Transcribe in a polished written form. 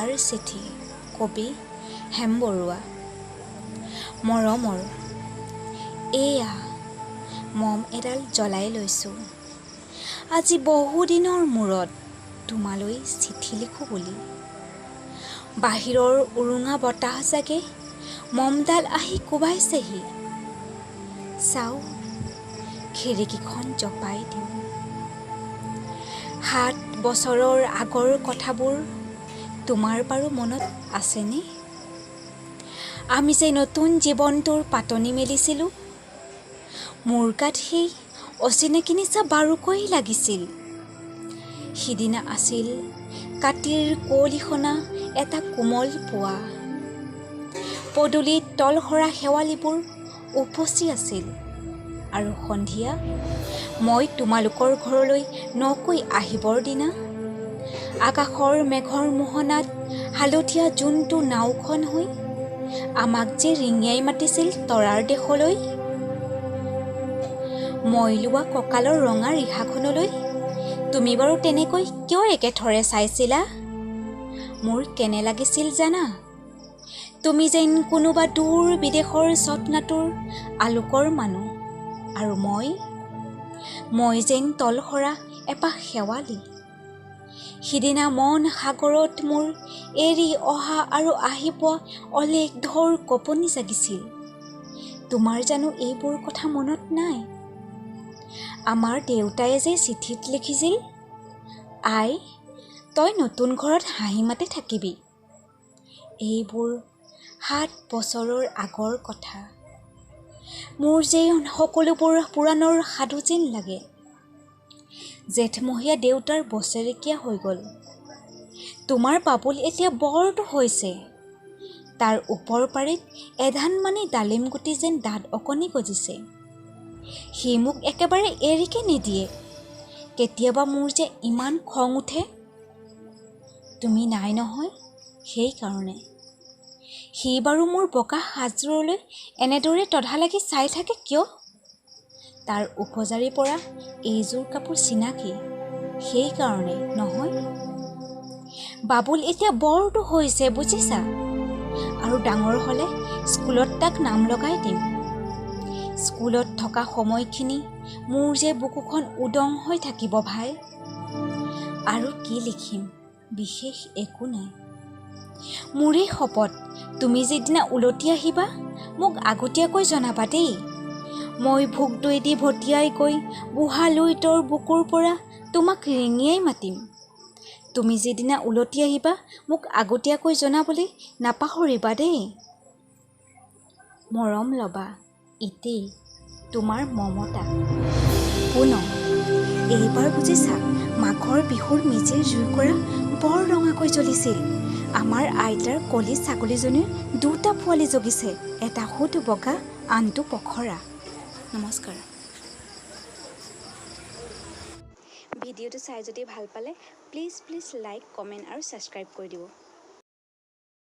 হিয়াৰ চিঠি, কবি হেম বৰুৱা। মৰমৰ, এয়া মম এডাল জ্বলাই লৈছোঁ। আজি বহুদিনৰ মূৰত তোমালৈ চিঠি লিখোঁ বুলি। বাহিৰৰ উৰুঙা বতাহজাকে মমডাল আহি কোবাইছেহি। চাওঁ, খিৰিকীখন জপাই দিওঁ। 7 বছৰৰ আগৰ কথাবোৰ তোমাৰ বাৰু মনত আছেনে? আমি যে নতুন জীৱনটোৰ পাতনি মেলিছিলোঁ, মোৰ গাত সেই অচিনাকি নিচা বাৰুকৈ লাগিছিল। সিদিনা আছিল কাতিৰ কুঁৱলীসনা এটা কোমল পুৱা। পদূলিত তলসৰা শেৱালিবোৰ উপচি আছিল আৰু সন্ধিয়া মই তোমালোকৰ ঘৰলৈ নকৈ আহিবৰ দিনা আকাশৰ মেঘৰ মোহনাত হালধীয়া জোনটো নাওখন হৈ আমাক যে ৰিঙিয়াই মাতিছিল তৰাৰ দেশলৈ। মই লোৱা কঁকালৰ ৰঙা ৰিহাখনলৈ তুমি বাৰু তেনেকৈ কিয় একেথৰে চাইছিলা? মোৰ কেনে লাগিছিল জানা? তুমি যেন কোনোবা দূৰ বিদেশৰ চটনাটোৰ আলোকৰ মানুহ আৰু মই যেন তলসৰা এপাহ শেৱালি। সিদিনা মন সাগৰত মোৰ এৰি অহা আৰু আহি পোৱা অলেখ ঢৌৰ কঁপনি জাগিছিল। তোমাৰ জানো এইবোৰ কথা মনত নাই? আমাৰ দেউতাই যে চিঠিত লিখিছিল, আই তই নতুন ঘৰত হাঁহি মাতি থাকিবি। এইবোৰ 7 বছৰৰ আগৰ কথা। মোৰ যে সকলোবোৰ পুৰাণৰ সাধু যেন লাগে। জেঠমহীয়া দেউতাৰ বছেৰেকীয়া হৈ গ'ল। তোমাৰ বাবুল এতিয়া বৰটো হৈছে। তাৰ ওপৰ পাৰিত এধান মানে ডালিম গুটি যেন দাঁত অকণি গজিছে। সি মোক একেবাৰে এৰিকে নিদিয়ে। কেতিয়াবা মোৰ যে ইমান খং উঠে। তুমি নাই নহয়, সেইকাৰণে। সি বাৰু মোৰ বগা সাজযোৰলৈ এনেদৰে তধা লাগি চাই থাকে কিয়? তাৰ উপজাৰি পৰা এইযোৰ কাপোৰ চিনাকি, সেইকাৰণে নহয়? বাবুল এতিয়া বৰটো হৈছে বুজিছা, আৰু ডাঙৰ হ'লে স্কুলত তাক নাম লগাই দিম। স্কুলত থকা সময়খিনি মোৰ যে বুকুখন উদং হৈ থাকিব ভাই। আৰু কি লিখিম, বিশেষ একো নাই। মোৰেই শপত, তুমি যিদিনা উলটি আহিবা মোক আগতীয়াকৈ জনাবা দেই। মই ভোগ দৈ দি ভটিয়াই গৈ বুঢ়া লুইতৰ বুকুৰ পৰা তোমাক ৰিঙিয়াই মাতিম। তুমি যিদিনা উলটি আহিবা মোক আগতীয়াকৈ জনাবলৈ নাপাহৰিবা দেই। মৰম ল'বা ইতেই তোমাৰ মমতা। পুনম, এইবাৰ বুজিছা মাঘৰ বিহুৰ মেজিৰ জুইকুৰা বৰ ৰঙাকৈ জ্বলিছিল। আমাৰ আইতাৰ কলি ছাগলীজনীৰ 2টা পোৱালি জগিছে, এটা শুধ বগা, আনটো পখৰা। নমস্কাৰ। ভিডিঅ'টো চাই যদি ভাল পালে প্লিজ প্লিজ লাইক, কমেণ্ট আৰু ছাবস্ক্ৰাইব কৰি দিব।